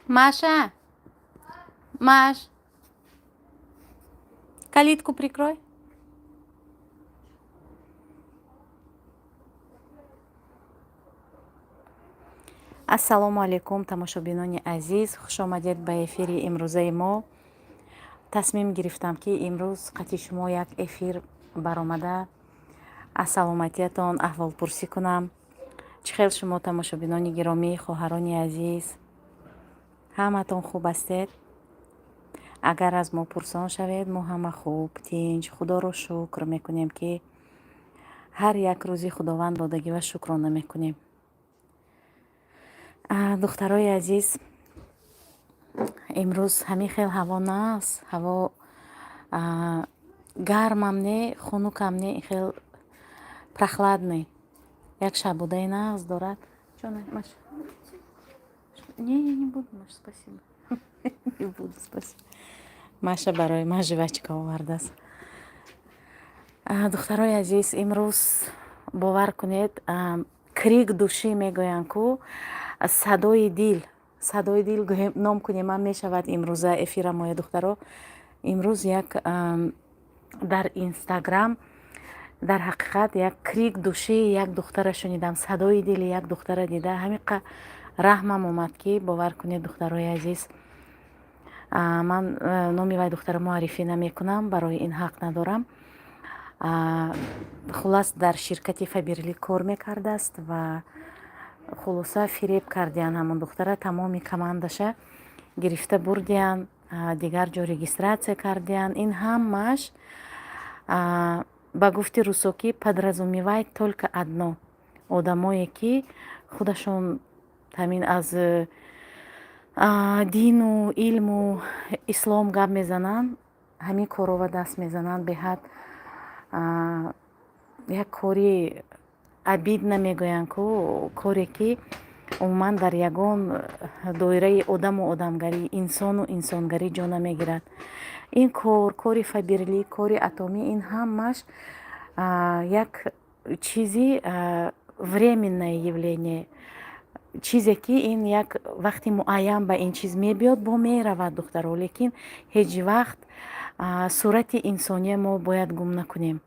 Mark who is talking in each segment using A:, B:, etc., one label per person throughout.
A: Маша, Маш, калитку прикрой. Ассалому алайкум, тамошобинони азиз, хушомадед ба эфири имрӯзаи мо. Тасмим гирифтам, ки имрӯз қати шумо як эфир баромада, аз саломатиятон аҳволпурсӣ кунам. Чӣ хел шумо, тамошобинони гиромӣ, хоҳарони азиз, ҳаматон хуб ҳастед? Агар аз мо пурсон шавед, мо ҳама хуб, тинҷ, Худоро шукр мекунем, ки ҳар як рӯзи Худованд додагива шукрона мекунем. Духтарои азиз, имрӯз ҳамин хел ҳаво нағз, ҳаво гармам не, хунукам не, ин хел прохладный, як шабудаи нағз дорад. Маша, не, я не буду, Маш, спасибо, не буду, спасибо. Маша барои ман жвачка овардааст. Духтарои азиз, имрӯз, бовар кунед, крик души мегӯянд ку, садои дил, садои дил ном кунем ҳам мешавад имрӯза эфирамоя. Духтаро, имрӯз як дар Инстаграм дар ҳақиқат як крик души як духтара шунидам, садои дили як духтара дида, ҳамиқа раҳмам омад, ки бовар кунед, духтарои азиз, ман номи вай духтара муаррифӣ намекунам, барои ин ҳақ надорам. Хулас, дар ширкати Фаберлик кор мекардааст ва хулоса, фиреб кардиян ҳамон духтара, тамоми командаша гирифта бурдиян, дигар ҷо регистрация кардиян. Ин ҳамааш, ба гуфти русокӣ, подразумевает только одно: одамое ки худашон ҳамин аз дину илму ислом гап мезананд, ҳамин корова даст мезананд. Беҳад як кори обидно мегӯянд ку, коре ки умуман дар ягон доираи одаму одамгарӣ, инсону инсонгарӣ ҷо намегирад. Ин кор, кори Фаберлик, кори Атомӣ, ин ҳамааш як чизи временное явление, чизе ки ин як вақти муайян ба ин чиз мебиёд, бо меравад, духтаро. Лекин ҳеҷ вақт сурати инсония мо бояд гум накунем.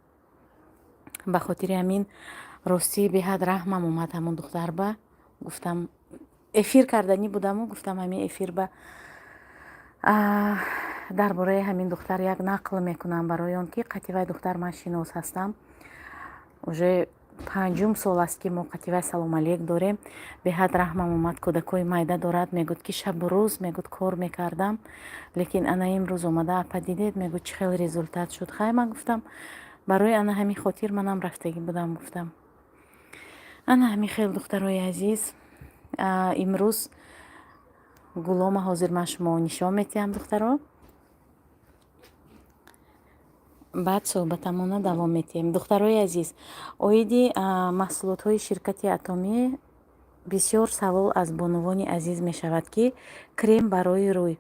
A: Ба хотири ҳамин, ростӣ, беҳад раҳмам омад ҳамон духтарба. Гуфтам, эфир карданӣ будаму гуфтам, ҳамин эфирба дар бораи ҳамин духтар як нақл мекунам, барои он ки қати вай духтар ман шинос ҳастам. Уже панҷум сол аст, ки мо қати вай салом алейк дорем. Беҳад раҳмам омад, кӯдакҳои майда дорад. Мегӯд, ки шабу рӯз, мегӯд, кор мекардам, лекин ана имрӯз омада, апа, дидед, мегӯд, чӣ хел результат шуд. Хай, ман гуфтам, барои ана ҳамин хотир манам рафтагӣ будам, гуфтам. Ана ҳамин хел, духтарои азиз, имрӯз гулома ҳозир ман шумо нишон метиҳам, духтаро, баъд суҳбатамонро давом метиҳем. Духтарои азиз, оиди маҳсулотҳои ширкати Атомӣ бисёр савол аз бонувони азиз мешавад, ки крем барои рӯй.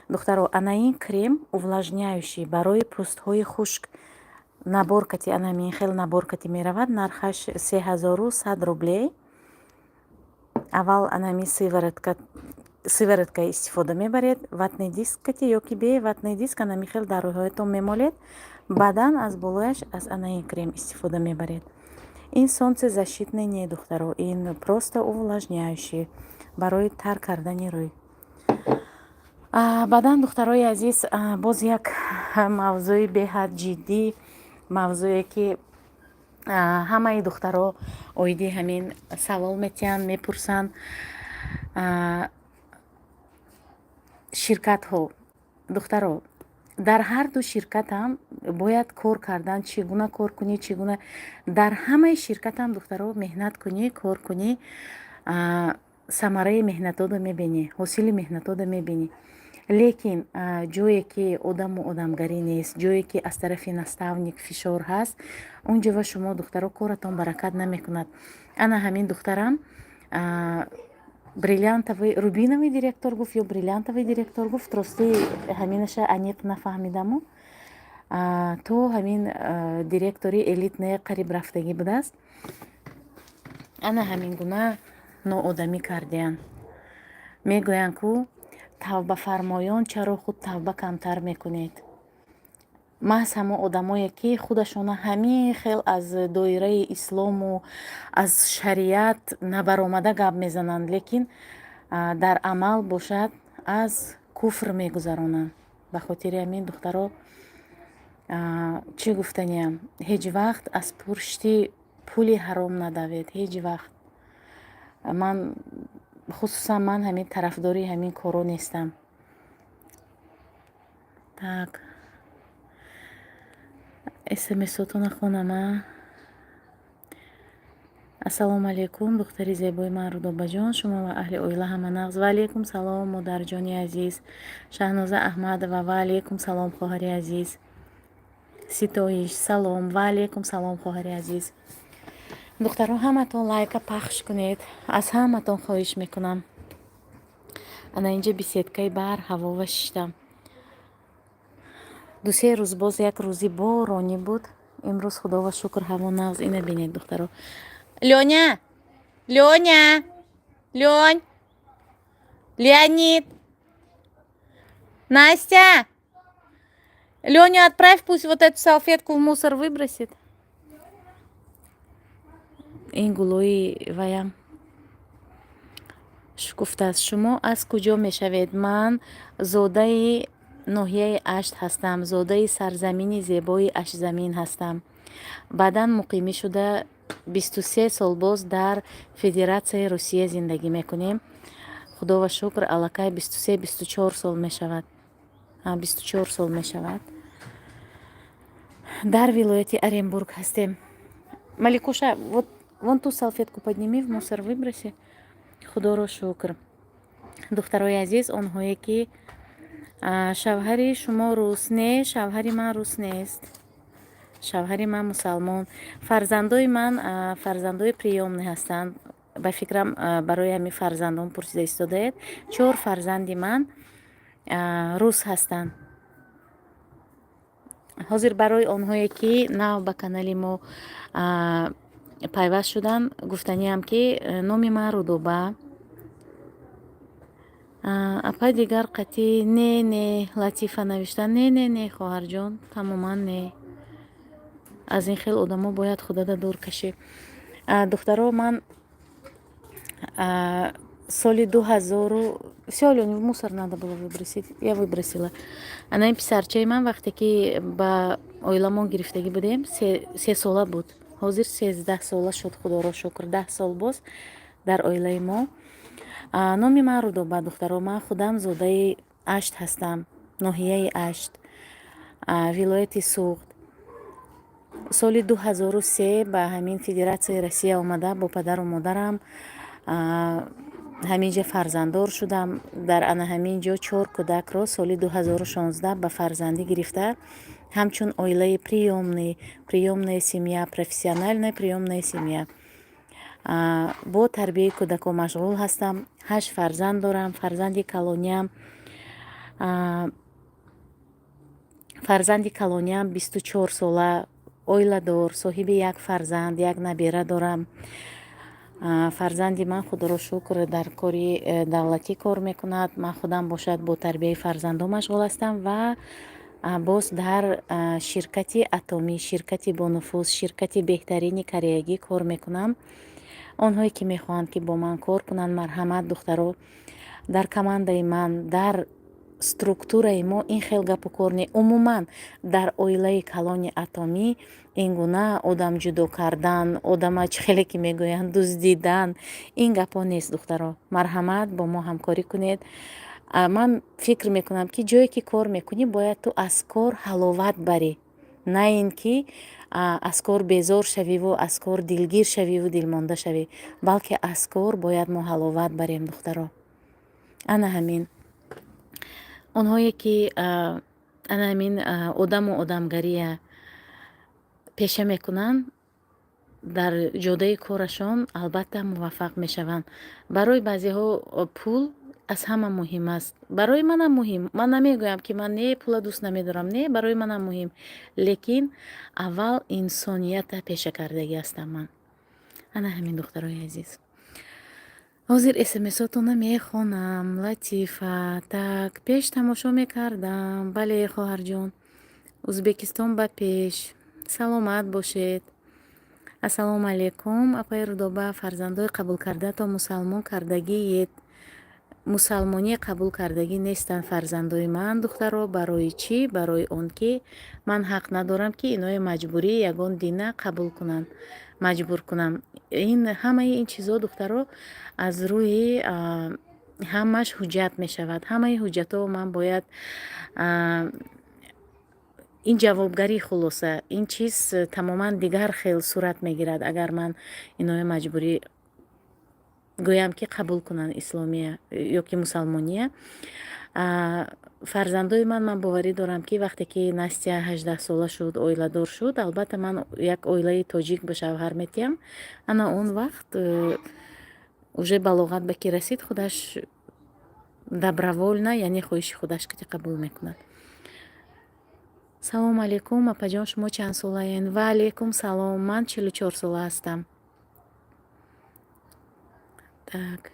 A: Духтаро, ана ин крем увлажняющий барои пӯстҳои хушк, набор кати, ана ҳамин хел набор кати меравад, нархаш 3100 рублей. Аввал ана ҳамин сыворотка истифода мебаред, ватный диск кати ё ки бе ватный диск, ана ҳамин хел дар рӯйҳоятон мемолед, баъдан аз болояш аз ана ин крем истифода мебаред. Ин солнцезащитный не, духтаро, ин просто увлажняющий, барои тар кардани рӯй. Баъдан, духтарои азиз, боз як мавзӯи беҳад ҷиддӣ, мавзӯе ки ҳамаи духтаро оиди ҳамин савол метиҳанд, мепурсанд: ширкатҳо. Духтаро, дар ҳар ду ширкатам бояд кор кардан, чӣ гуна кор кунӣ, чӣ гуна дар ҳамаи ширкатам, духтаро, меҳнат кунӣ, кор кунӣ, самараи меҳнатода мебинӣ, ҳосили меҳнатода мебинӣ. Лекин ҷое ки одаму одамгарӣ нест, ҷое ки аз тарафи наставник фишор ҳаст, он ҷо ва шумо, духтаро, коратон баракат намекунад. Ана ҳамин духтарам бриллиантовый, рубиновый директор гуфт ё бриллиантовый директор гуфт, рости, ҳаминаша аниқ нафаҳмидаму, то ҳамин директори элитный қариб рафтагӣ будааст. Ана ҳамин гуна ноодамӣ кардиян. Мегӯянд ку, Тавбафармоён, чаро худ тавба камтар мекунед? Маҳз ҳамон одамое, ки худашона ҳамин хел аз доираи ислому аз шариат набаромада гап мезананд, лекин дар амал бошад, аз куфр мегузаронанд. Ба хотири ҳамин, духтаро, чӣ гуфтаниям: ҳеҷ вақт аз пушти пули ҳаром надавед, ҳеҷ вақт. Ман хусусан ман ҳамин тарафдори ҳамин коро нестам. Так, смсотона хонама. Ассалому алайкум, духтари зебои ман Рудобаҷон, шумо ва аҳли оила ҳама нағз? Ва алайкум салом, модарҷони азиз. Шаҳноза Аҳмадова, ва алайкум салом, хоҳари азиз. Ситоиш, салом, ва алайкум салом, хоҳари азиз. Духтаро, ҳаматон лайка пахш кунед, аз ҳаматон хоҳиш мекунам. Ана инҷа беседкаи бар ҳавова шиштам. 2-се рӯз боз як рӯзи боронӣ буд, имрӯз, худова шукр, ҳаво нағз. Ина бинед, духтаро. Лёня, Лёня, Лёнь, Леонид, Настя, Леню отправь, пусть вот эту салфетку в мусор выбросит. Ин гулои ваям шукуфтааст. Шумо аз куҷо мешавед? Ман зодаи ноҳияи Ашт ҳастам, зодаи сарзамини зебои Аштзамин ҳастам. Баъдан муқимӣ шуда, 23 сол боз дар Федератсияи Русия зиндагӣ мекунем. Худова шукр, аллакай 23, 24 сол мешавад, 24 сол мешавад, дар вилояти Оренбург ҳастем. Маликуша, вот вон ту салфетку подними, в мусор выброси. Худоро шукр. Духтарои азиз, онҳое ки шавҳари шумо рус? Не, шавҳари ман рус нест, шавҳари ман мусалмон. Фарзандои ман фарзандои приёмный ҳастанд. Ба фикрам, барои ҳамин фарзандон пурсида истодаед. Чор фарзанди ман рус ҳастанд. Ҳозир барои онҳое, ки нав ба канали мо пайваст шуданд, гуфтаниам, ки номи ман Рудоба. Апай дигар қатъӣ не, не, Латифа навишта. Не, не, не, хоҳарҷон, тамоман не. Аз ин хел одамо бояд худада дур кашӣ. Духтаро, ман соли дуҳазору... Всё, Лёня, в мусор надо было выбросить, я выбросила. Ана ин писарчаи ман, вақте ки ба оиламон гирифтагӣ будем, 3 сола буд. Ҳозир 13 сола шуд, худоро шукр, 10 сол боз дар оилаи мо. Номи ман Рудоба, духтаро. Ман худам зодаи Ашт ҳастам, ноҳияи Ашт, вилояти Суғд. Соли 2003 ба ҳамин Федератсияи Россия омада, бо падару модарам ҳамин ҷа фарзанддор шудам. Дар ана ҳамин ҷо чор кӯдакро соли 2016 ба фарзандӣ гирифта, ҳамчун оилаи приёмный, приёмная семья, профессиональная приёмная семья бо тарбияи кӯдакон машғул ҳастам. Ҳашт фарзанд дорам. Фарзанди калониам 24 сола, оиладор, соҳиби як фарзанд, як набера дорам. Фарзанди ман, худоро шукр, дар кори давлатӣ кор мекунад. Ман худам бошад, бо тарбияи фарзандон машғул ҳастам ва боз дар ширкати Атомӣ, ширкати бонуфуз, ширкати беҳтарини кореягӣ кор мекунам. Онҳое, ки мехоҳанд, ки бо ман кор кунанд, марҳамат, духтаро. Дар командаи ман, дар структураи мо ин хел гапу кор не. Умуман, дар оилаи калони Атомӣ ин гуна одам ҷудо кардан, одама, чӣ хеле ки мегӯянд, дуздидан, ин гапҳо нест. Духтаро, марҳамат, бо мо ҳамкорӣ кунед. Ман фикр мекунам, ки ҷое ки кор мекунӣ, бояд ту аз кор ҳаловат барӣ, на ин ки аз кор безор шавиву аз кор дилгир шавиву дилмонда шавӣ, балки аз кор бояд мо ҳаловат барем. Духтаро, ана ҳамин онҳое, ки ана ҳамин одаму одамгария пеша мекунанд, дар ҷодаи корашон албатта муваффақ мешаванд. Барои баъзеҳо пул аз ҳама муҳим аст. Барои манам муҳим. Ман намегӯям, ки ман не, пула дӯст намедорам. Не, барои манам муҳим, лекин аввал инсонията пеша кардагӣ ҳастам ман. Ана ҳамин, духтарои азиз. Ҳозир смсотонро мехонам. Латифа, так, пеш тамошо мекардам. Бале, хоҳарҷон, Узбекистон ба пеш, саломат бошед. Ассалому алайкум, апаи Рудоба. Фарзандои қабулкардаатон мусалмон кардагиед? Мусалмонӣ қабул кардагӣ нестанд фарзандои ман, духтаро. Барои чӣ? Барои он ки ман ҳақ надорам, ки иное маҷбурӣ ягон дина қабул кунанд, маҷбур кунам. Ин ҳамаи ин чизҳо, духтаро, аз рӯи ҳамаш ҳуҷҷат мешавад. Ҳамаи ҳуҷҷатҳо ман бояд, ин ҷавобгарӣ, хулоса, ин чиз тамоман дигар хел сурат мегирад, агар ман иное маҷбурӣ гӯям, ки қабул кунанд исломия ё ки мусалмония. Фарзандои ман боварӣ дорам, ки вақте ки Настя 18 сола шуд, оиладор шуд, албатта, ман як оилаи тоҷик ба шавҳар метиҳам. Ана он вақт уже балоғат ба ки расид, худаш добровольно, яъне хоҳиши худаш ки қабул мекунад. Салому алайкум, апаҷон, шумо чанд солаен? Ва алайкум салом, ман 44 сола ҳастам. Так,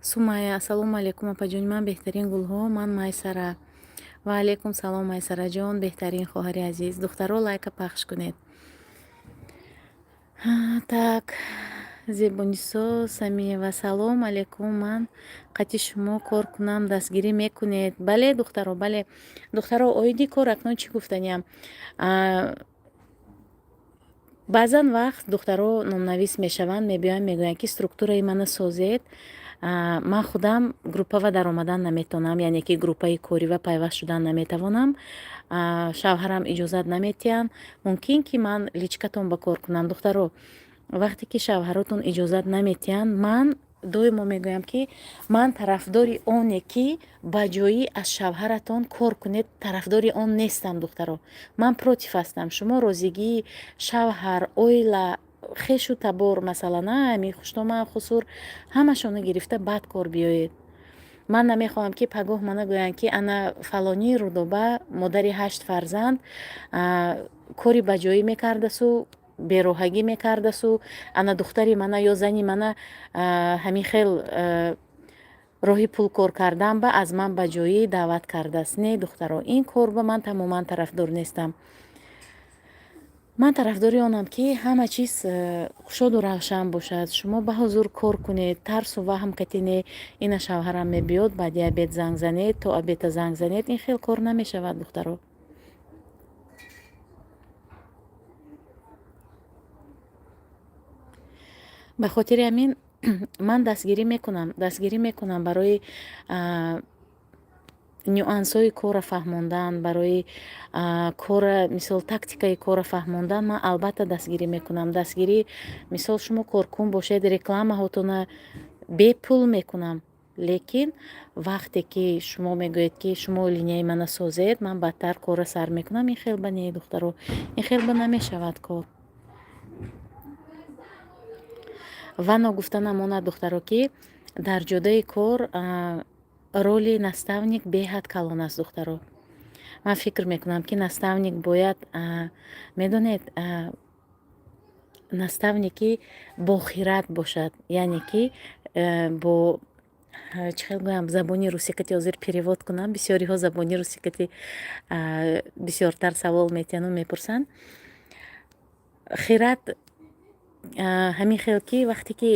A: Сумая. Ассалому алайкум, апаҷони ман, беҳтарин гулҳо. Ман Майсара. Ва алайкум салом, Майсараҷон, беҳтарин хоҳари азиз. Духтаро, лайка пахш кунед. Так, Зебонисо Самиева. Салом алайкум, ман қати шумо кор кунам, дастгирӣ мекунед? Бале, духтаро, бале, духтаро. Оиди кор акнун чӣ гуфтаниям? Баъзан вақт духтаро номнавис мешаванд, мебиёянд, мегӯянд, ки структураи мана созед, ман худам группава даромадан наметавонам, яъне ки группаи корива пайваст шудан наметавонам, шавҳарам иҷозат наметиҳанд, мумкин ки ман личкатон ба кор кунам? Духтаро, вақте ки шавҳаротон иҷозат наметиҳанд, ман доимо мегӯям, ки ман тарафдори оне, ки ба ҷоӣ аз шавҳаратон кор кунед, тарафдори он нестам. Духтаро, ман против ҳастам. Шумо розигии шавҳар, оила, хешу табор, масалан, ами хуштома, хусур, ҳамашонро гирифта, баъд кор биёед. Ман намехоҳам, ки пагоҳ мана гӯянд, ки ана фалонӣ Рудоба, модари ҳашт фарзанд, кори баҷоӣ мекардасу бероҳагӣ мекардасу ана духтари мана ё зани мана ҳамин хел роҳи пулкор кардан ба аз ман ба ҷоӣ даъват кардааст. Не, духтаро, ин кор ба ман тамоман тарафдор нестам. Ман тарафдори онам, ки ҳама чиз кушоду равшан бошад, шумо ба ҳузур кор кунед, тарсу ваҳм кати не, ина шавҳарам мебиёд, баъди обед занг занед, то обеда занг занед. Ин хел кор намешавад, духтаро. Ба хотири ҳамин ман дастгирӣ мекунам, дастгирӣ мекунам барои нюансҳои корро фаҳмондан, барои кора, мисол, тактикаи корро фаҳмондан ман албатта дастгирӣ мекунам. Дастгирӣ, мисол, шумо коркун бошед, рекламаҳотона бепул мекунам. Лекин вақте ки шумо мегӯед, ки шумо линияи мана созед, ман баъдтар корро сар мекунам, ин хел ба не, духтаро, ин хел ба намешавад кор. Ва ногуфта намонад, духтаро, ки дар ҷодаи кор роли наставник беҳад калон аст. Духтаро, ман фикр мекунам, ки наставник бояд, медонед, наставники бохират бошад, яъне ки бо, чӣ хел гӯям, забони русикати ҳозир перевод кунам, бисёриҳо забони русикати бисёртар савол метиҳану мепурсанд. Хират ҳамин хел ки вақте ки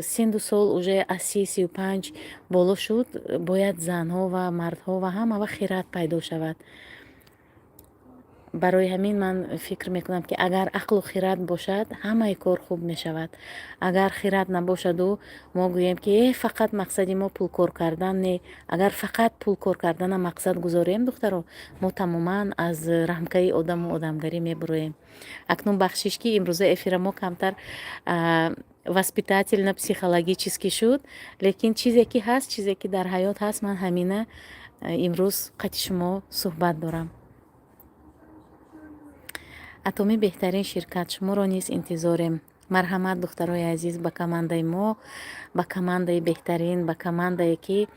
A: синну сол уже аз 30, 35 боло шуд, бояд занҳо ва мардҳо ва ҳама вақт хират пайдо шавад. Барои ҳамин ман фикр мекунам, ки агар ақлу хират бошад, ҳамаи кор хуб мешавад. Агар хират набошаду мо гӯем, ки фақат мақсади мо пулкор кардан, не, агар фақат пул кор кардана мақсад гузорем, духтаро, мо тамоман аз рамкаи одаму одамгарӣ мебуроем. Акнун бахшиш, ки имрӯза эфира мо камтар воспитательно психологически шуд, лекин чизе ки ҳаст, чизе ки дар ҳаёт ҳаст, ман ҳамина имрӯз қати шумо суҳбат дорам. Атомӣ беҳтарин ширкат, шуморо низ интизорем. Марҳамат, духтарои азиз, ба командаи мо, ба командаи беҳтарин, ба командае ки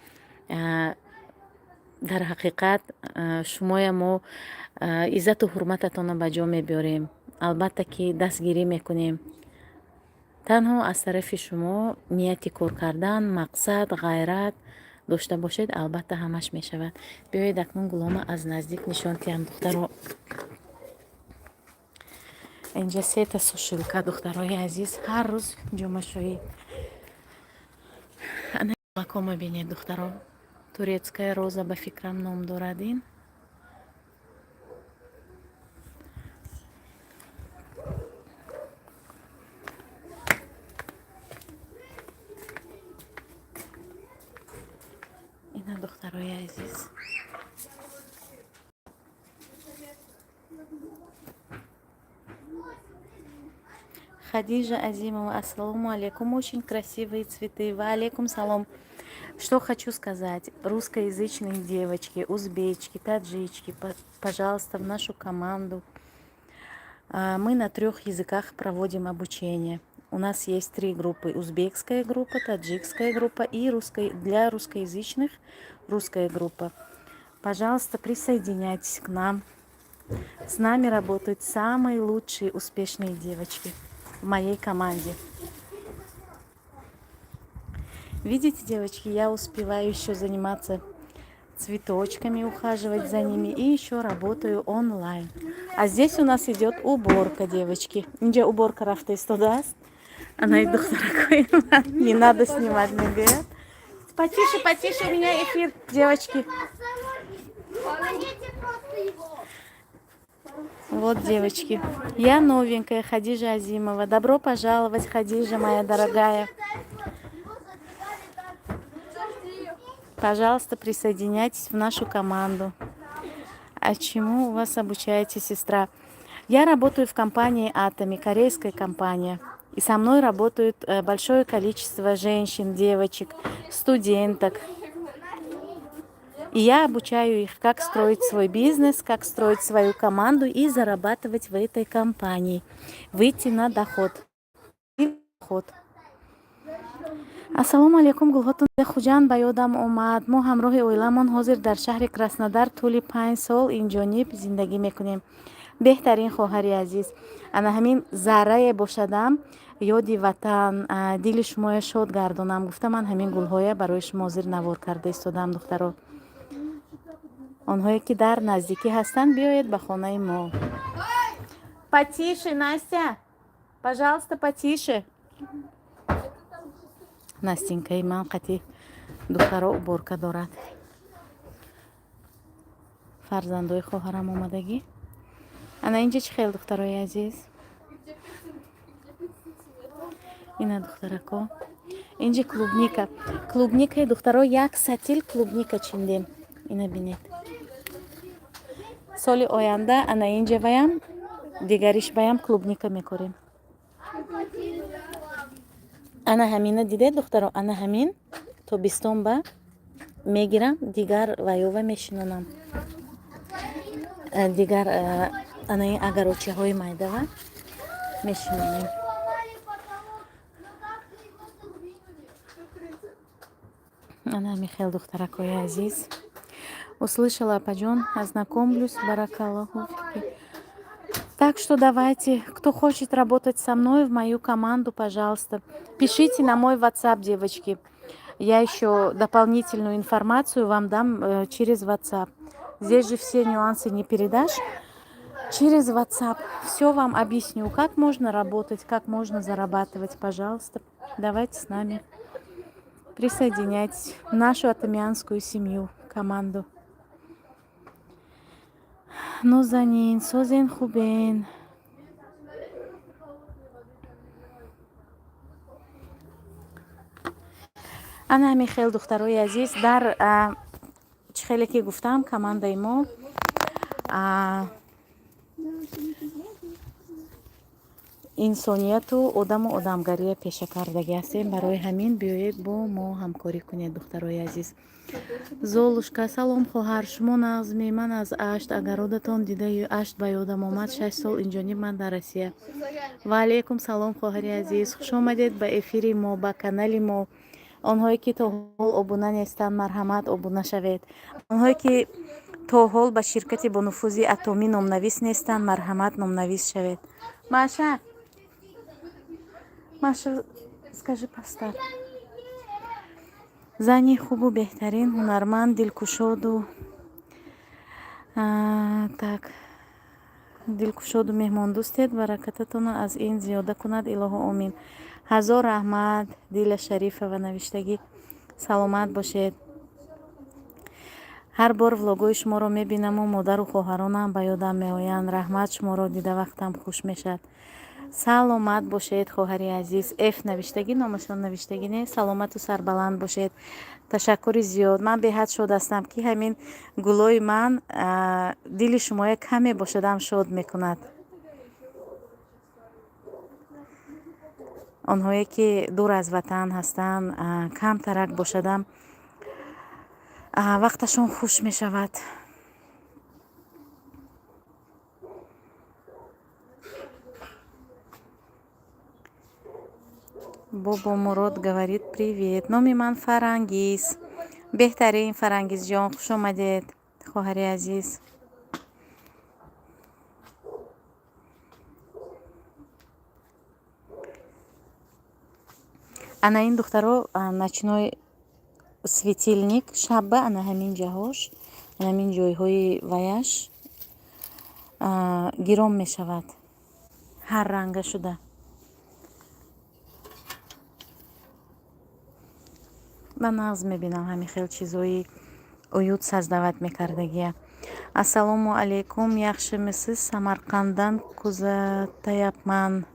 A: Дар ҳақиқат, шумоя мо иззату ҳурмататонро ба ҷо мебиёрем, албатта ки дастгирӣ мекунем. Танҳо аз тарафи шумо нияти кор кардан, мақсад, ғайрат дошта бошед, албатта ҳамаш мешавад. Биёед, акнун гулома аз наздик нишон диҳам, духтаро. Инҷа сета сушилка, духтарои азиз, ҳар рӯз ҷомашӯӣ. Ана бинед, духтаро, турецкая роза ба фикрам ном дорад ин. Ина, духтарои азиз. Хадижа Азимова, ассалому алейкум, очень красивые цветы. Ва алейкум салом. Что хочу сказать. Русскоязычные девочки, узбечки, таджички, пожалуйста, в нашу команду. Мы на трех языках проводим обучение. У нас есть три группы. Узбекская группа, таджикская группа и для русскоязычных русская группа. Пожалуйста, присоединяйтесь к нам. С нами работают самые лучшие успешные девочки в моей команде. Видите, девочки, я успеваю еще заниматься цветочками, ухаживать за ними и еще работаю онлайн. А здесь у нас идет уборка, девочки. Инҷа уборка рафта истодаст. Она и не надо снимать, мне говорят. Потише, потише, у меня эфир, девочки. Вот, девочки, я новенькая, Хадижа Азимова. Добро пожаловать, Хадижа, моя дорогая. Пожалуйста, присоединяйтесь в нашу команду. А чему у вас обучаете, сестра? Я работаю в компании Атоми, корейская компания. И со мной работают большое количество женщин, девочек, студенток. И я обучаю их, как строить свой бизнес, как строить свою команду и зарабатывать в этой компании. Выйти на доход. И доход. Ассалому алайкум, гулҳотон. Хуҷанд ба ёдам омад. Мо ҳамроҳи оиламон ҳозир дар шаҳри Краснодар тӯли 5 сол инҷониб зиндагӣ мекунем. Беҳтарин, хоҳари азиз. Ана ҳамин заррае бошадам, ёди ватан, дили шумоя шод гардонам гуфта, ман ҳамин гулҳоя барои шумо ҳозир навор карда истодам, духтаро. Онҳое ки дар наздикӣ ҳастанд, биёед ба хонаи мо. Потише, Настя, пожалуйста, потише. Настенькаи ман қати духтаро уборка дорад. Фарзандои хоҳарам омадагӣ. Ана инҷа чӣ хел, духтарои азиз? Ина, духтарако, инҷа клубника, клубникаи, духтаро, як сатил клубника чиндем. Ина бинед. Соли оянда ана инҷа ваям, дигариш баям клубника мекорем. Ана ҳамина дидед, духтаро? Ана ҳамин тобистон ба мегирам, дигар ваёва мешинонам, дигар ана ин агарочаҳои майдава мешинонем. Ана ҳамин хел, духтаракҳои азиз. Услышала, апаҷон, ознакомлюсь, баракаллаху фики. Так что давайте, кто хочет работать со мной в мою команду, пожалуйста, пишите на мой WhatsApp, девочки. Я еще дополнительную информацию вам дам через WhatsApp. Здесь же все нюансы не передашь. Через WhatsApp все вам объясню, как можно работать, как можно зарабатывать. Пожалуйста, давайте с нами. Присоединяйтесь в нашу атомианскую семью, команду. Нозанин, созен, хубен? Ана ҳамин хел, духтарои азиз. Дар чӣ хеле ки гуфтам, командаи мо инсонияту одаму одамгария пеша кардагӣ ҳастем. Барои ҳамин биёед, бо мо ҳамкорӣ кунед, духтарои азиз. Золушка, салом, хоҳар, шумо нағзме? Ман аз Ашт. Агародатон дидаи Ашт ба ёдам омад. 6 сол инҷониб ман дар Россия. Ва алейкум салом, хоҳари азиз, хушомадед ба эфири мо, ба канали мо. Онҳое ки то ҳол обуна нестанд, марҳамат, обуна шавед. Онҳое ки то ҳол ба ширкати бонуфузи Атомӣ номнавис нестанд, марҳамат, номнавис шавед. Маша, Маша, скажи, поставь. Зани хубу беҳтарин, ҳунарманд, дилкушоду, так, дилкушоду меҳмондӯстед. Баракататонро аз ин зиёда кунад, илоҳо, омин. Ҳазор раҳмат, Дила Шарифова навиштагӣ, саломат бошед. Ҳар бор влогҳои шуморо мебинаму модару хоҳаронам ба ёдам меоянд. Раҳмат, шуморо дида вақтам хуш мешавад. Саломат бошед, хоҳари азиз. Ф навиштагӣ, номашон навиштагӣ не. Саломату сарбаланд бошед, ташаккури зиёд. Ман беҳад шод ҳастам, ки ҳамин гулои ман дили шумоя каме бошадам шод мекунад. Онҳое ки дур аз ватан ҳастанд, камтарак бошадам вақташон хуш мешавад. Бобо Мурод говорит привет. Номи ман Фарангиз. Беҳтарин, Фарангизҷон, хуш омадед, хоҳари азиз. Ана ин, духтаро, ночной светильник, шабба ана ҳамин ҷаҳош, ана ҳамин ҷойҳои ваяш гиром мешавад, ҳар ранга шуда. Ман нағз мебинам, ҳамин хел чизои уют создавать мекардагия. Ассалому алайкум, yaxshimisiz? Самарқанддан kuzatayapman.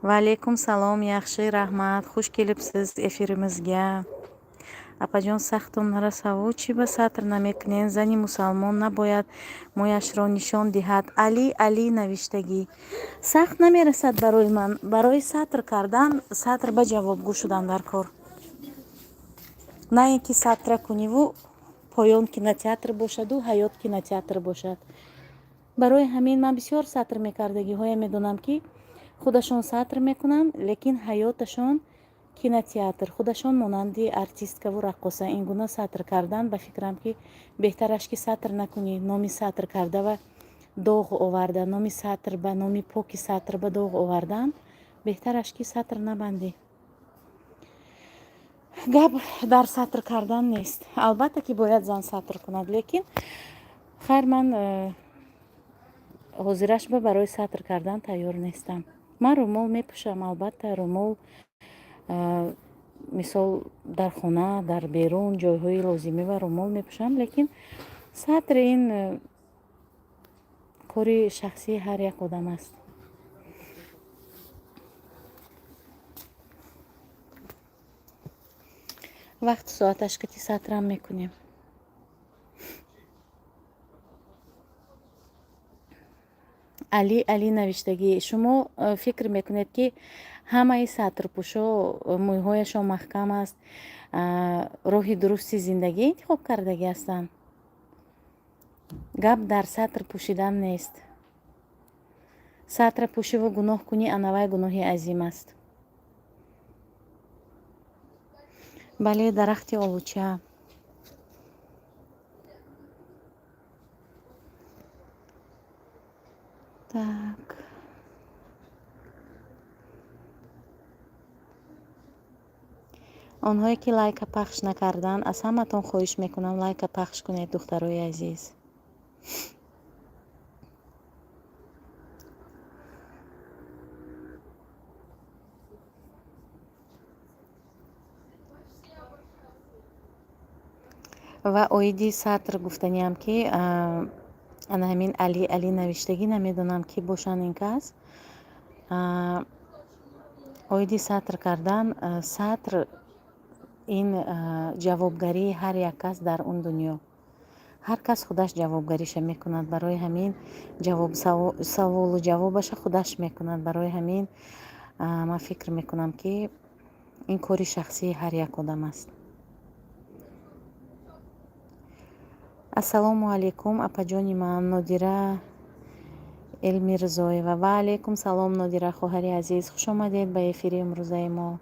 A: Va alaykum salom, yaxshi, раҳмат. Хуш келибсиз эфиримизга. Апаҷон, сахтон нарасаву, чӣ ба сатр намекунен? Зани мусалмон набояд мӯяшро нишон диҳад. Али Али навиштагӣ, сахт намерасад барои ман. Барои сатр кардан сатр ба ҷавобгӯ шудан дар кор, на ин ки сатра куниву поён кинотеатр бошаду ҳаёт кинотеатр бошад. Барои ҳамин ман бисёр сатр мекардагиҳое медонам, ки худашон сатр мекунанд, лекин ҳаёташон кинотеатр, худашон монанди артисткаву раққоса. Ин гуна сатр кардан, ба фикрам, ки беҳтараш ки сатр накунӣ. Номи сатр карда ва доғ оварда, номи сатр ба, номи поки сатр ба доғ овардан, беҳтараш ки сатр набандӣ. Гап дар сатр кардан нест, албатта ки бояд зан сатр кунад, лекин хайр, ман ҳозираш ба барои сатр кардан тайёр нестам. Ман румол мепӯшам, албатта, румол мисол дар хона, дар берун, ҷойҳои лозимӣ ва румол мепӯшам, лекин сатр ин кори шахсии ҳар як одам аст. Вақту соаташ кати сатрам мекунем. Али Али навиштагӣ, шумо фикр мекунед, ки ҳамаи сатрпӯшо мӯйҳояшон маҳкам аст, роҳи дурусти зиндагӣ интихоб кардагӣ ҳастанд? Гап дар сатр пӯшидан нест. Сатра пӯшиву гуноҳ кунӣ, анавай гуноҳи азим аст. Бале, дарахти олуча. Так, онҳое ки лайка пахш накарданд, аз ҳаматон хоҳиш мекунам, лайка пахш кунед, духтарои азиз. Ва оиди сатр гуфтаниам, ки ана ҳамин Али Али навиштагӣ, намедонам, ки бошанд ин кас, оиди сатр кардан, сатр ин ҷавобгарии ҳар як кас дар он дунё. Ҳар кас худаш ҷавобгариша мекунад, барои ҳамин ҷавоб, саволу ҷавобаша худаш мекунад. Барои ҳамин ман фикр мекунам, ки ин кори шахсии ҳар як одам аст. Ассалому алайкум, апаҷони ман, Нодира Элмирзоева. Ва алайкум салом, Нодира хоҳари азиз, хушомадед ба эфири имрӯзаи мо.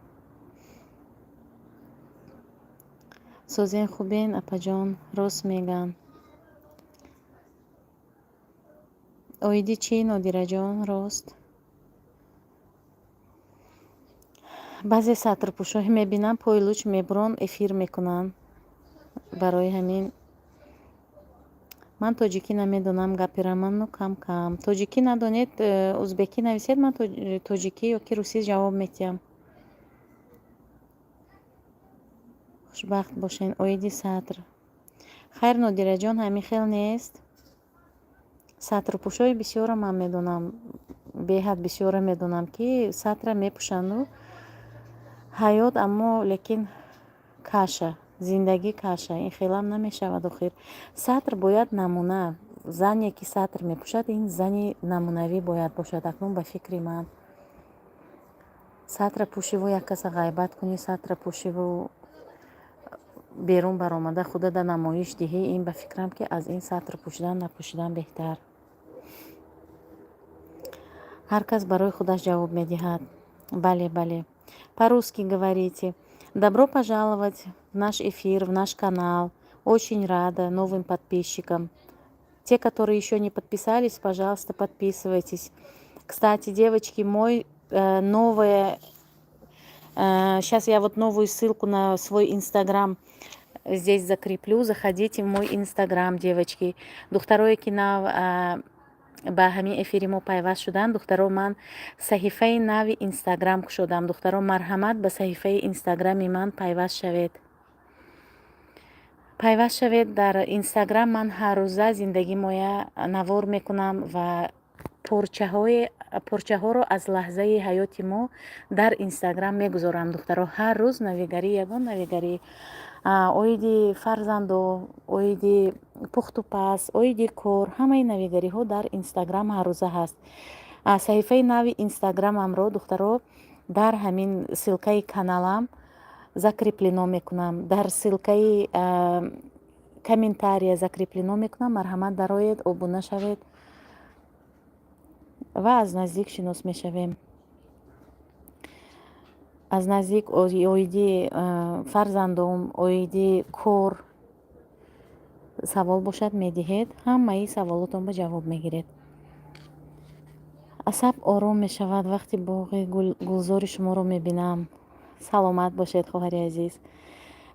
A: Созен, хубен, апаҷон? Рост мегӯянд. Оиди чӣ, Нодираҷон, рост? Баъзе сатрпӯшоҳе мебинам, пои луч мебурон, эфир мекунанд. Барои ҳамин ман тоҷикӣ намедонам, гапераману кам кам. Тоҷикӣ надонед, узбекӣ нависед, ман тоҷикӣ ё ки русӣ ҷавоб медиҳам. Хушбахт бошен. Оиди сатр. Хайр, Нодираҷон, ҳамин хел нест. Сатрпӯшои бисёра ман медонам, беҳад бисёра медонам, ки сатра мепӯшанду ҳаёт, аммо лекин каша, зиндагӣ каша. Ин хелам намешавад охир. Сатр бояд намуна. Зане ки сатр мепӯшад, ин зани намунавӣ бояд бошад. Акнун ба фикри ман, сатра пӯшиву як каса ғайбат кунӣ, сатра пӯшиву берун баромада худада намоиш диҳӣ, ин ба фикрам, ки аз ин сатр пӯшидан, напӯшидан беҳтар. Ҳар кас барои худаш ҷавоб медиҳад. Бале, бале. По-русски говорите. Добро пожаловать в наш эфир, в наш канал. Очень рада новым подписчикам. Те, которые еще не подписались, пожалуйста, подписывайтесь. Кстати, девочки, мой новое. Сейчас я вот новую ссылку на свой инстаграм здесь закреплю. Заходите в мой инстаграм, девочки. Духтарое, ки нав ба ҳамин эфири мо пайваст шуданд, духтаро, ман саҳифаи нави инстаграм кушодам. Духтаро, марҳамат, ба саҳифаи инстаграми ман пайваст шавед. Пайваст шавед. Дар инстаграм ман ҳаррӯза зиндагимоя навор мекунам ва порчаҳоро аз лаҳзаи ҳаёти мо дар инстаграм мегузорам. Духтаро, ҳар рӯз навигарӣ, ягон навигарӣ оиди фарзандо, оиди пухтупаз, оиди кор, ҳамаи навигариҳо дар инстаграм ҳаррӯза ҳаст. Саҳифаи нави инстаграмамро, духтаро, дар ҳамин ссылкаи каналам закреплено мекунам, дар ссылкаи комментария закреплено мекунам. Марҳамат, дароед, обуна шавед ва аз наздик шинос мешавем. Аз наздик оиди фарзандом, оиди кор савол бошад, медиҳед, ҳамаи саволотон ба ҷавоб мегиред. Асаб ором мешавад, вақти боғи гулзори шуморо мебинам. Саломат бошед, хоҳари азиз.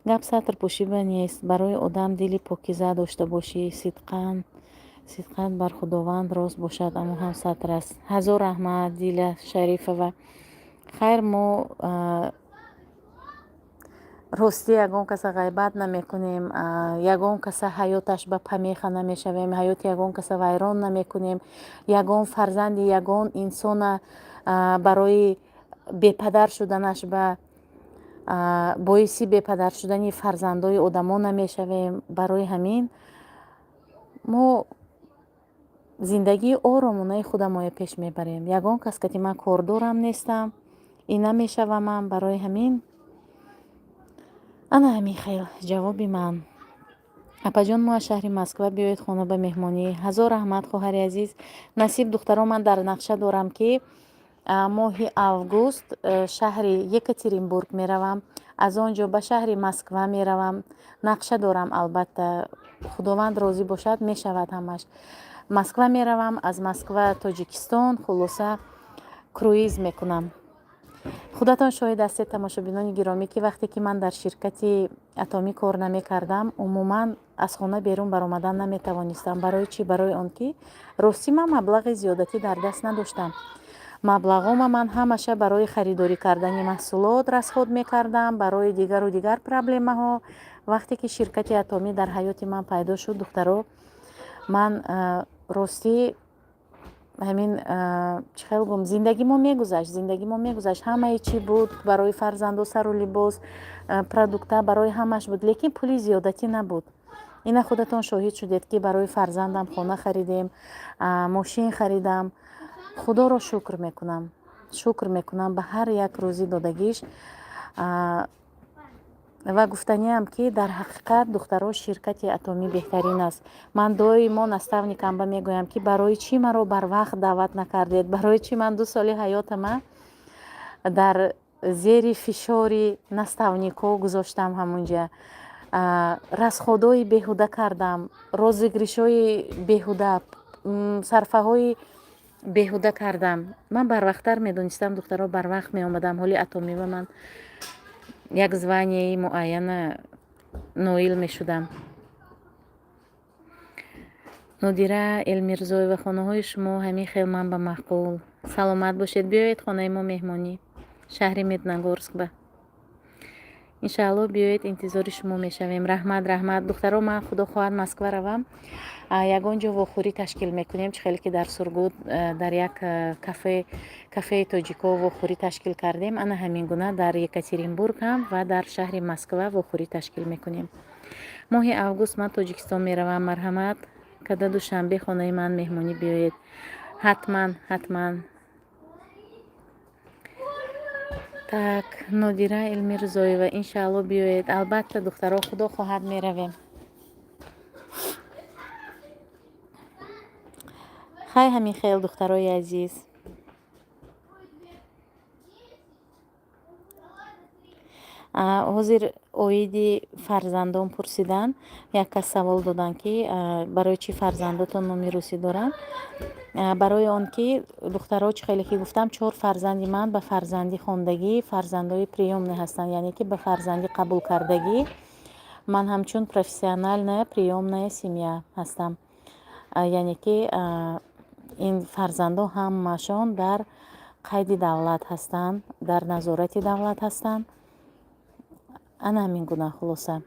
A: Гап сатр пӯшиба нест. Барои одам дили покиза дошта бошӣ, сидқан сидқат бар Худованд рост бошад, аммо ҳам сатр аст. Ҳазор раҳмат, Диля Шарифова. Хайр, мо ростӣ ягон каса ғайбат намекунем, ягон каса ҳаёташ ба помеха намешавем, ҳаёти ягон каса вайрон намекунем, ягон фарзанди ягон инсона барои бепадар шуданаш ба боиси бепадар шудани фарзандои одамо намешавем. Барои ҳамин мо зиндагии оромонаи худамоя пеш мебарем. Ягон кас кати ман кордорам нестам, ин намешавамам. Барои ҳамин ана ҳамин хел ҷавоби ман. Апаҷон, мо аз шаҳри Москва, биёед хона ба меҳмонӣ. Ҳазор раҳмат, хоҳари азиз. Насиб, духтаро, ман дар нақша дорам, ки моҳи август шаҳри Екатеринбург меравам, аз он ҷо ба шаҳри Москва меравам. Нақша дорам, албатта, Худованд розӣ бошад, мешавад ҳамаш. Москва меравам, аз Москва Тоҷикистон, хулоса, круиз мекунам. Худатон шоҳид ҳастед, тамошобинони гиромӣ, ки вақте ки ман дар ширкати Атомӣ кор намекардам, умуман аз хона берун баромадан наметавонистам. Барои чӣ? Барои он ки ростӣ ман маблағи зиёдатӣ дар даст надоштам. Маблағома ман ҳамаша барои харидорӣ кардани маҳсулот расход мекардам, барои дигару дигар проблемаҳо. Вақте ки ширкати Атомӣ дар ҳаёти ман пайдо шуд, духтаро, ман ростӣ ҳамин чӣ хел гум, зиндагимо мегузашт, зиндагимо мегузашт. Ҳамаи чӣ буд барои фарзанду, сару либос, продукта, барои ҳамаш буд, лекин пули зиёдатӣ набуд. Ина худатон шоҳид шудед, ки барои фарзандам хона харидем, мошин харидам. Худоро шукр мекунам, шукр мекунам ба ҳар як рӯзӣ додагиш. Ва гуфтаниам, ки дар ҳақиқат, духтаро, ширкати Атомӣ беҳтарин аст. Ман доимо наставникам ба мегӯям, ки барои чӣ маро барвақт даъват накардед, барои чӣ ман 2 соли ҳаётама дар зери фишори наставникҳо гузоштам. Ҳамунҷа Расходҳои беҳуда кардам, розыгрышҳои беҳуда, сарфаҳои беҳуда кардам. Ман барвақттар медонистам, духтаро, барвақт меомадам. Ҳоли Атомива ман як званияи муайяна ноил мешудам. Нодира Элмирзоева, хонаҳои шумо ҳамин хел ман ба маъқул. Саломат бошед, биёед хонаи мо меҳмонӣ, шаҳри Медногорск ба. Иншаалло, биёед, интизори шумо мешавем. Раҳмат, раҳмат, духтаро. Ман, худо хоҳад, Москва равам, ягон ҷо вохӯрӣ ташкил мекунем, чӣ хеле ки дар Сургут дар як кафе, кафеи тоҷико вохӯрӣ ташкил кардем, ана ҳамин гуна дар Екатеринбург ҳам ва дар шаҳри Москва вохӯрӣ ташкил мекунем. Моҳи август ман Тоҷикистон меравам. Марҳамат када Душанбе хонаи ман меҳмонӣ биёед. Ҳатман, ҳатман. Так, Нодира Элмирзоева, иншаалло, биёед. Албатта, духтаро, худо хоҳад, меравем. Хай, ҳамин хел, духтарои азиз. Ҳозир оиди фарзандон пурсидан. Як кас савол доданд, ки барои чӣ фарзандотон номи русӣ доранд. Барои он ки, духтаро, чӣ хеле ки гуфтам, чор фарзанди ман ба фарзандӣ хондагӣ, фарзандои приёмный ҳастанд, яъне ки ба фарзандӣ қабулкардагӣ. Ман ҳамчун профессиональная приёмная семья ҳастам, яъне ки ин фарзандо ҳамашон дар қайди давлат ҳастанд, дар назорати давлат ҳастанд. Ана ҳамин гуна, хулоса.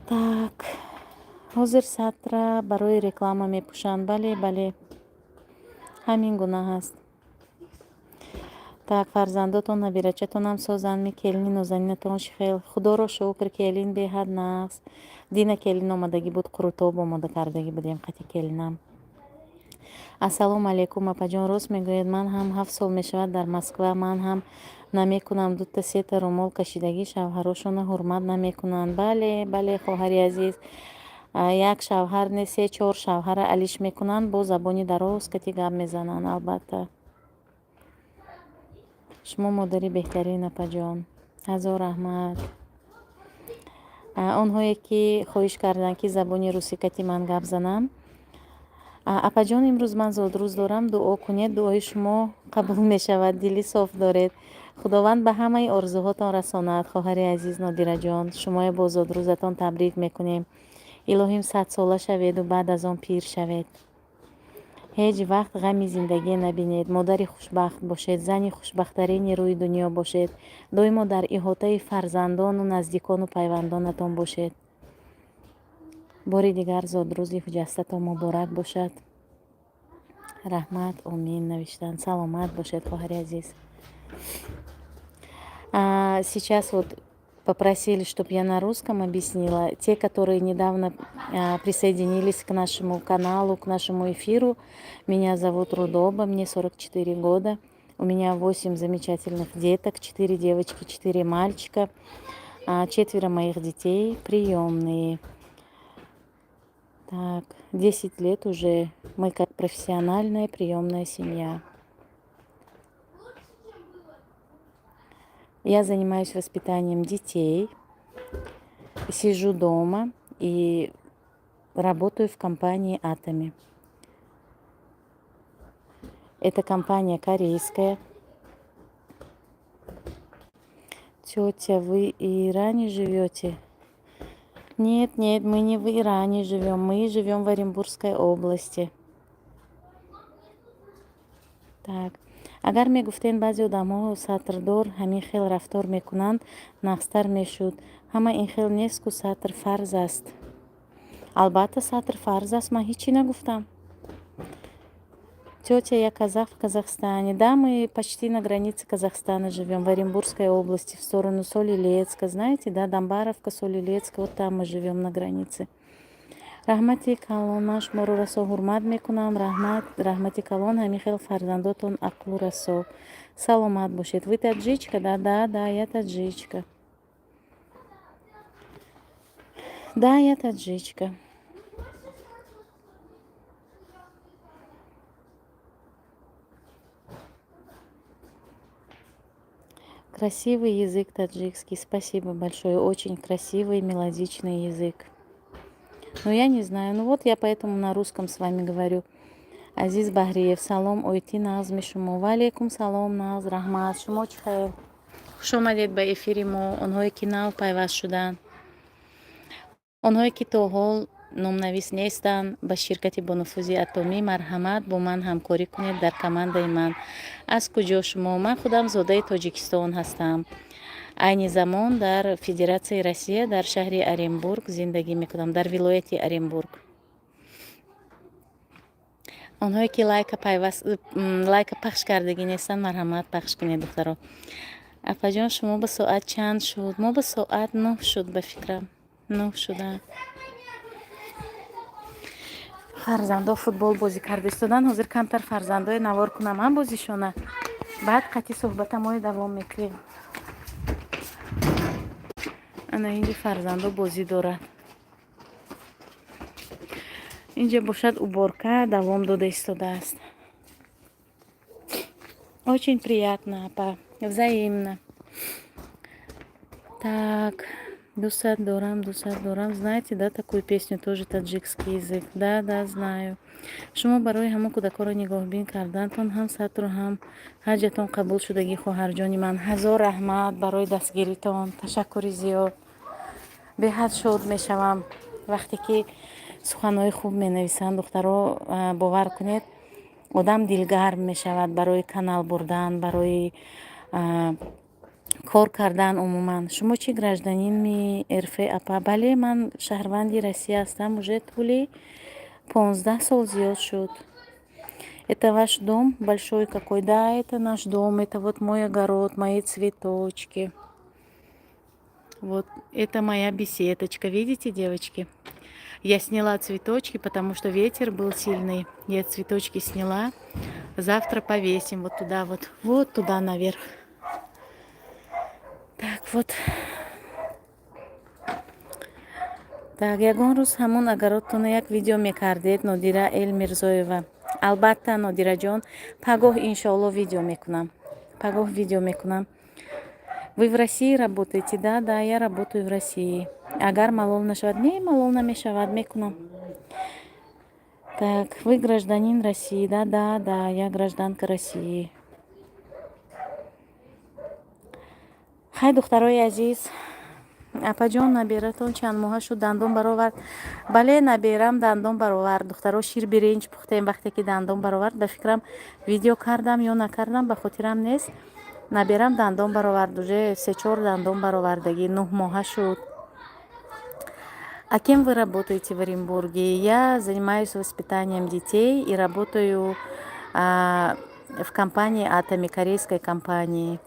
A: Так, ҳозир сатра барои реклама мепӯшанд. Бале, бале, ҳамин гуна ҳаст. Так, фарзандотон, набирачатонам созанд. Келини нозанинатон чӣ хел? Худоро шукр, келин беҳад нағз. Дина келин омадагӣ буд, қурутоб омода кардагӣ будем қати келинам. Ассалому алайкум, апаҷон. Рост мегӯед, ман ҳам 7 сол мешавад дар Москва, ман ҳам намекунам. Дута сета румол кашидагӣ шавҳарошона ҳурмат намекунанд. Бале, бале, хоҳари азиз, як шавҳар не, се чор шавҳара алиш мекунанд, бо забони дароз кати гап мезананд. Албатта, шумо модари беҳтарин, апаҷон. Ҳазор раҳмат. Онҳое ки хоҳиш карданд, ки забони русӣ кати ман гап занам. Апаҷон, имрӯз ман зодрӯз дорам, дуо кунед. Дуои шумо қабул мешавад, дили соф доред. Худованд ба ҳамаи орзуҳотон расонад. Хоҳари азиз Нодираҷон, шумоя бо зодрӯзатон табрик мекунем. Илоҳим, 100-сола шаведу баъд аз он пир шавед, ҳеҷ вақт ғами зиндагӣ набинед, модари хушбахт бошед, зани хушбахттарини рӯи дунё бошед, доимо дар иҳотаи фарзандону наздикону пайвандонатон бошед. Бори дигар зодрӯзи хуҷастатон муборак бошад. Раҳмат, омин навиштанд. Саломат бошед, хоҳари азиз. Сейчас вот попросили, чтобы я на русском объяснила. Те, которые недавно присоединились к нашему каналу, к нашему эфиру, меня зовут Рудоба, мне 44 года. У меня 8 замечательных деток, 4 девочки, 4 мальчика. Четверо моих детей приемные. Так, 10 лет уже мы как профессиональная приемная семья. Я занимаюсь воспитанием детей, сижу дома и работаю в компании Атоми. Это компания корейская. Тетя, вы в Иране живете? Нет, нет, мы не в Иране живем, мы живем в Оренбургской области. Так. Агар мегуфтем, баъзе одамҳо сатрдор ҳамин хел рафтор мекунанд, нағзтар мешуд. Ҳама ин хел нест ку, сатр фарз аст. Албатта, сатр фарз аст, ман ҳеҷ чӣ нагуфтам. Тетя, я казах, в Казахстане. Да, мы почти на границе Казахстана живем, в Оренбургской области, в сторону Соль-Илецка. Знаете, да, Домбаровка, Соль-Илецк, вот там мы живем на границе. Раҳмати калон, ман шуморо расо ҳурмат мекунам. Раҳмат, раҳмати калон. Ҳамин хел фарзандотон ақлу расо. Саломат бошед. Вы таджичка? Да, я таджичка. Да, я таджичка. Красивый язык таджикский, спасибо большое, очень красивый, мелодичный язык. Ну, я не знаю, ну вот я поэтому на русском с вами говорю. Азиз Баҳриев, салом, ойти, нағзми шумо? Ва алейкум салом, нағз, раҳмат. Шумо чӣ хел? Хуш омадед ба эфири мо, онҳое ки нав пайваст шуданд. Онҳое ки то ҳол номнавис нестанд ба ширкати бонуфузи Атомӣ, марҳамат, бо ман ҳамкорӣ кунед дар командаи ман. Аз куҷо шумо? Ман худам зодаи Тоҷикистон ҳастам. Айни замон дар Федератсияи Россия, дар шаҳри Оренбург зиндагӣ мекунам, дар вилояти Оренбург. Онҳое ки лайка пайваст, лайка пахш кардагӣ нестанд, марҳамат, пахш кунед, духтаро. Апаҷон, шумо ба соат чанд шуд? Мо ба соат 9 шуд, ба фикрам, 9 шуда. Фарзандо футбол бозӣ карда истоданд. Ҳозир камтар фарзандое навор кунам ҳам бозишона, баъд қатъи суҳбатамои давом мекунем. Ана инҷа фарзандо бозӣ дорад, инҷа бошад, уборка давом дода истодааст. Очень приятно, апа, взаимно. Так, дӯстат дорам, дӯстат дорам. Знаете, да, такую песню, тоже таджикский язык? Да, знаю. Шумо барои ҳамон кӯдакҳоро нигоҳбин кардантон ҳам сатру ҳам ҳаҷатон қабул шудагӣ, хоҳарҷони ман. Ҳазор раҳмат барои дастгиритон, ташаккури зиёд. Беҳад шод мешавам, вақте ки суханҳои хуб менависанд, духтаро. Бовар кунед, одам дилгарм мешавад барои канал бурдан, барои кор кардан умуман. Шумо чӣ, гражданини РФ, апа? Бале, ман шаҳрванди Россия ҳастам, уже тӯли 15 сол зиёд шуд. Это ваш дом большой какой? Да, это наш дом, это вот мой огород, мои цветочки. Вот это моя беседочка, видите, девочки? Я сняла цветочки, потому что ветер был сильный. Я цветочки сняла. Завтра повесим вот туда вот, вот туда наверх. Так вот. Так, ягон рӯз ҳамон огород тона як видео мекардед, Нодира Эл Мирзоева. Албатта, Нодираҷон, пагоҳ, иншоалло, видео мекунам. Пагоҳ видео мекунам. Вы в России работаете? Да, я работаю в России. Агар малол нашавад. Не, малол намешавад, мекунам. Так, вы гражданин России? Да, я гражданка России. Хай, духтарои азиз. Апаҷон, набератон чанд моҳа шуд, дандон баровард? Бале, наберам дандон баровард, духтаро. Шир биринҷ пухтем, вақте ки дандон баровард. Ба фикрам, видео кардам ё накардам, ба хотирам нест. Наберам дандон баровард, уже се-чор дандон баровардагӣ, 9 моҳа шуд. А кем вы работаете в Оренбурге? Я занимаюсь воспитанием детей и работаю в компании Атоми, корейской компании.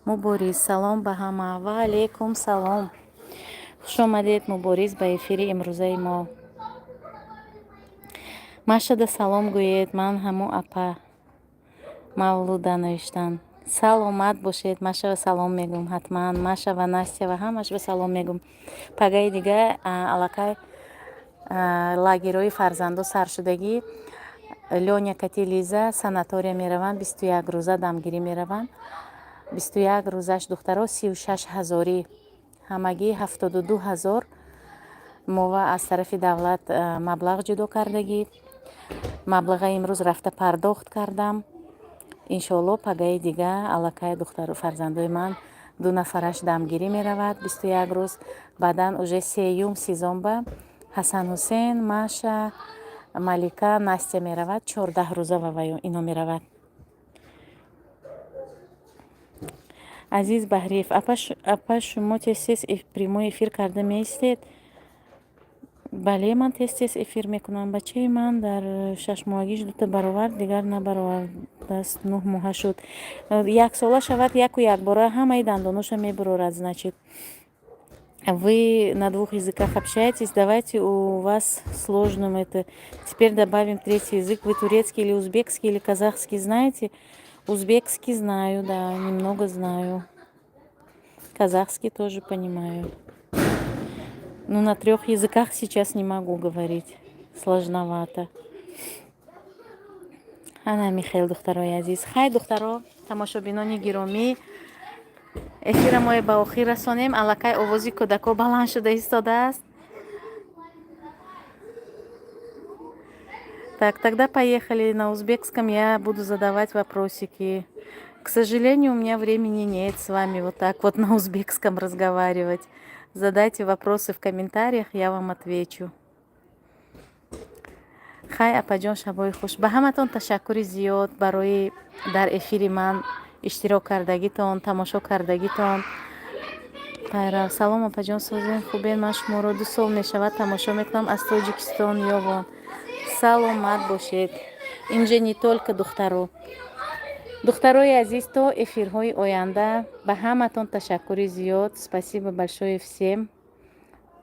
A: Мубориз, салом ба ҳама. Ва алейкум салом, хуш омадед, Мубориз, ба эфири имрӯзаи мо. Машада салом гӯед, ман ҳамо апа Мавлуда навиштанд. Саломат бошед. Машава салом мегӯм ҳатман, Маша ва Настя ва ҳамаш ба салом мегӯм. Пагаи дига аллакай лагерҳои фарзандо саршудагӣ. Лёня кати Лиза санатория мераванд, 21 рӯза дамгирӣ мераванд. 21 рӯзаш, духтаро, 36 ҳазорӣ, ҳамагӣ 72 ҳазор мова аз тарафи давлат маблағ ҷудо кардагӣ. Маблаға имрӯз рафта пардохт кардам. Иншоалло, пагаи дига аллакай духтару фарзандои ман ду нафараш дамгирӣ меравад 21 рӯз. Баъдан уже сеюм сезон ба Ҳасан Ҳусен, Маша, Малика, Настя меравад, 14 рӯза ва ино меравад. Азиз Баҳриев, апа, шумо тез-тез прямой эфир карда меистед? Бале, ман тез-тез эфир мекунам. Бачаи ман дар шашмоҳагиш дута баровард, дигар набаровардааст, 9 моҳа шуд. Яксола шавад, яку якбора ҳамаи дандоноша мебурорад. Значит, вы на двух языках общаетесь, давайте у вас сложным это. Теперь добавим третий язык. Вы турецкий или узбекский или казахский знаете? Узбекский знаю, да, немного знаю. Казахский тоже понимаю. Ну, на трёх языках сейчас не могу говорить. Сложновато. Ана, Михаил, духтарои азиз. Хай, духтаро, тамошобинони гиромӣ. Эфира мо ба охир расонем. Аллакай овози кӯдако баланд шуда истодааст. Так, тогда поехали на узбекском, я буду задавать вопросики. К сожалению, у меня времени нет с вами вот так вот на узбекском разговаривать. Задайте вопросы в комментариях, я вам отвечу. Хай, апаҷон, шабои хуш. Ба ҳаматон ташаккури зиёд барои дар эфири ман иштирок кардагитон, тамошо кардагитон. Пайрав. Салом, апаҷон, созем, хубен? Ман шуморо 2 сол мешавад тамошо мекунам, аз Тоҷикистон, Ёвон. Саломат бошед. Инҷа не только духтаро. Духтарои азиз, то эфирҳои оянда ба ҳаматон ташаккури зиёд. Спасибо большое всем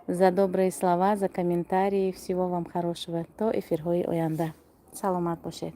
A: за добрые слова, за комментарии. Всего вам хорошего. То эфирҳои оянда, саломат бошед.